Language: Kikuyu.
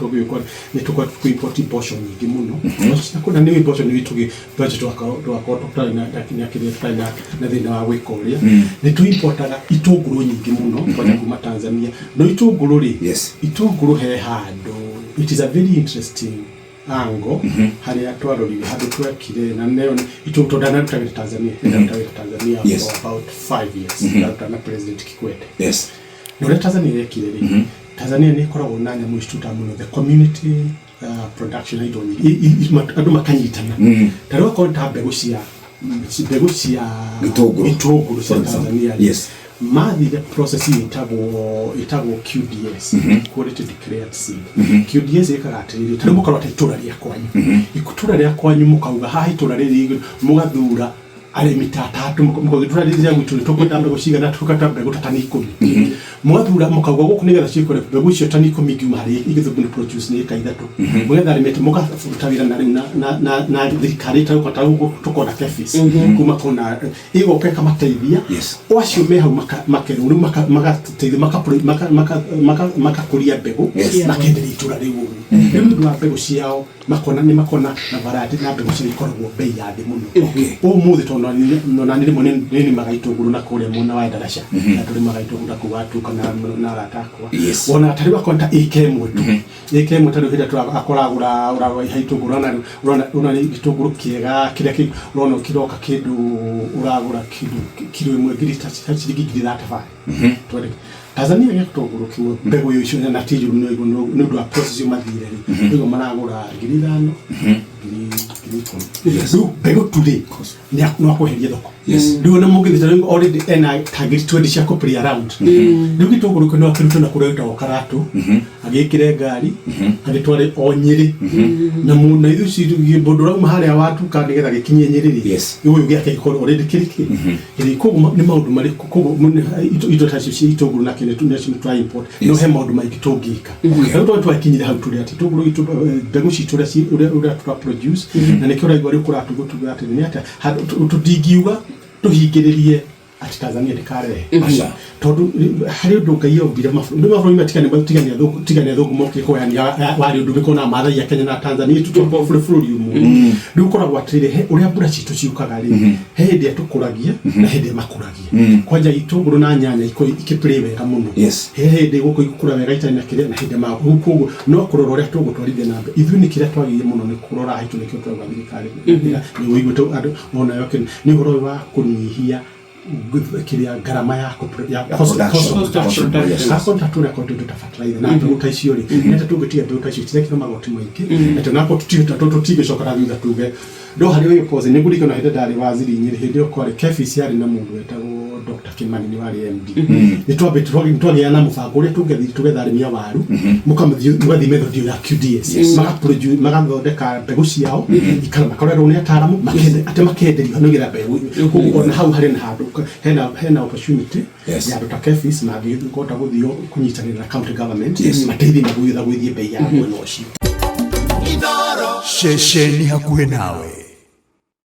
Tũgĩũka nĩ tũkoretwo tũkĩ import mboco nyingĩ mũno. Mboco cia kũrĩa nĩ mboco nĩ tũgĩ budget tũgakorwo tũgakorwo tũtarĩ na na kĩrĩa tũtarĩ na na thĩna wa gwĩka ũrĩa. Nĩ tũ importaga itũngũrũ nyingĩ mũno kwanja kuma Tanzania. No itũngũrũ rĩ, itũngũrũ he handũ, it is a very interesting angle harĩa twarorire handũ twekire na nĩyo itũngũrũ tondũ ndanaruta wĩra Tanzania, ndaruta wĩra Tanzania for about 5 years, ndaruta na President Kikwete. Na ũrĩa Tanzania yekire rĩ, Tanzania nĩ ĩkoragwo na nyamũ ici tũtaga mũno the community production ya indo nyingĩ. Andũ makanyitana. Ta rĩu akorwo ta mbegũ cia Gĩtũngũrũ. Gĩtũngũrũ cia For example. Tanzania rĩ, mathire process ĩtagwo QDS, quality declared seed. QDS ĩkaga atĩrĩrĩ, ta rĩu mũkarora ta itũra rĩa kwanyu, itũra rĩa kwanyu mũkauga haha itũra rĩrĩ, mũgathura arĩmi ta atatũ, mũkauga itũra rĩrĩ rĩa gwitũ nĩ tũkwenda mbegũ cigana, tũkwenda mbegũ ta tani 10. Mũgathura mũkauga gũkũ nĩgetha cikũre mbegũ icio tani 10 ingiuma harĩ igĩthũngũ nĩ produce nĩ ĩka 3. Mũgetha arĩmi atĩ mũkaruta wĩra na rĩu na thirikari ĩtarũka ta ũguo tũkona KEPHIS kuma kona ĩgoka ĩkamateithia. O acio me hau makerwo rĩu magateithia makakũria mbegũ, makenderia itũra rĩu ũguo. Rĩu nĩ ũndũ wa mbegũ ciao makona nĩ makona na variety na mbegũ ciao ikoragwo bei ya thĩ mũno ũmũthĩ, tondũ ona nĩ rĩmwe nĩ nĩmaga itũngũrũ na kũrĩa mwena wa Endarasha, na tũrĩmaga itũngũrũ na kũu watuka na arata akwa. Ona ta rĩu akorwo ta ĩka ĩmwe tu, ĩka ĩmwe ta rĩu hĩndĩ ĩrĩa akoragũra ũragũra iha itũngũrũ, ũrona rĩu ũrona nĩ gĩtũngũrũ kĩega kĩrĩa ũrona kĩroka kĩndũ ũragũra kĩndũ kiro ĩmwe ngiri ta ciringi ngiri 35. Twende Tanzania gĩtũngũrũ kĩmwe mbegũ ĩyo icio na ti njũru nĩ ũndũ wa process ĩyo mathire rĩ, rĩu maragũra 5000, 10,000. Rĩu mbegũ tu rĩ no akweheria thoko. Rĩu ona mũngĩthita rĩu already ena ta ngiri 20 cia kũ play around. Rĩu gĩtũngũrũ kĩu no akĩrute na kũrĩa gwĩtagwo Karatũ, agĩkĩre ngari agĩtware o Nyĩrĩ na na ithuĩ mũndũ ũrauma harĩa watuka nĩgetha gĩkinye Nyĩrĩ rĩ, ũyũ gĩake gĩkorwo already kĩrĩ kĩ kĩrĩ. Koguo nĩ maũndũ marĩkũ? Koguo indo ta icio cia itũngũrũ na kĩndũ nacio nĩ twa import, no he maũndũ maingĩ tũngĩka. Rĩu tondũ twakinyire hau tũrĩ atĩ itũngũrũ itũ, mbegũ citũ ũrĩa tũra produce, na nĩkĩo ũraigua rĩu kũratugwo tuge atĩ nĩ atĩa handũ tũtingiuga tũhingĩrĩrie atĩ Tanzania ndĩkarehe. Aca. Tondũ harĩ ũndũ Ngai ombire mabũrũri, nĩ mabũrũri matigane matigane athũngũ tigane athũngũ mokire kũgayania warĩ ũndũ ũngĩ kona mathaia Kenya na Tanzania tũtwakorwo bũrũri bũrũri ũmwe. Rĩu ũkoragwo atĩrĩrĩ, he ũrĩa mbura citũ ciũkaga rĩ, he hĩndĩ ĩrĩa tũkũragia na hĩndĩ ĩrĩa makũragia. Kwanja itũngũrũ na nyanya ikĩ wega mũno. He hĩndĩ gũkũ igũkũra wega itarĩ na kĩrĩa na hĩndĩ ma rĩu. Koguo no kũrora ũrĩa tũgũtwarithia na mbere ithuĩ nĩ kĩrĩa twagĩrĩire mũno nĩ kũrora haitũ. Nĩkĩo tũrauga thirikari nĩ ũiguĩte andũ onayo nĩ ũhoro ũyũ wa kũnyihia kĩrĩa ngarama ya cost production. Cost of Cost of production. production. Akorwo ta tũrĩa korwo tũindo ta fertilizer na mbegũ ta icio rĩ, nĩ atĩ tũngĩtiga mbegũ ta icio citirekĩrwo magoti maingĩ, atĩ onakorwo tũtigĩcoka na thutha tuge no harĩ ũyũ pause. Nĩ ngũririkana hĩndĩ ndarĩ waziri Nyĩrĩ, hĩndĩ ĩyo kwarĩ KEPHIS yarĩ na mũndũ wetagwo Dr. Kimani nĩ warĩ MD. Nĩ twambĩte twagĩa na mũbango ũrĩa tũngĩthiĩ tũgetha arĩmi a waru, mũkamũthiĩ mũgathiĩ method ĩyo ya QDS, magaproduce magathondeka mbegũ ciao ikara makarorerwo nĩ ataaramu atĩ makenderio nĩgetha mbegũ. Koguo ona hau harĩ na handũ hena opportunity ya andũ ta KEPHIS mangĩhota gũthiĩ kũnyitanĩra na county government mateithie na gwĩtha gwĩthiĩ bei ya mwena ũcio. Ceceni hakuhĩ nawe.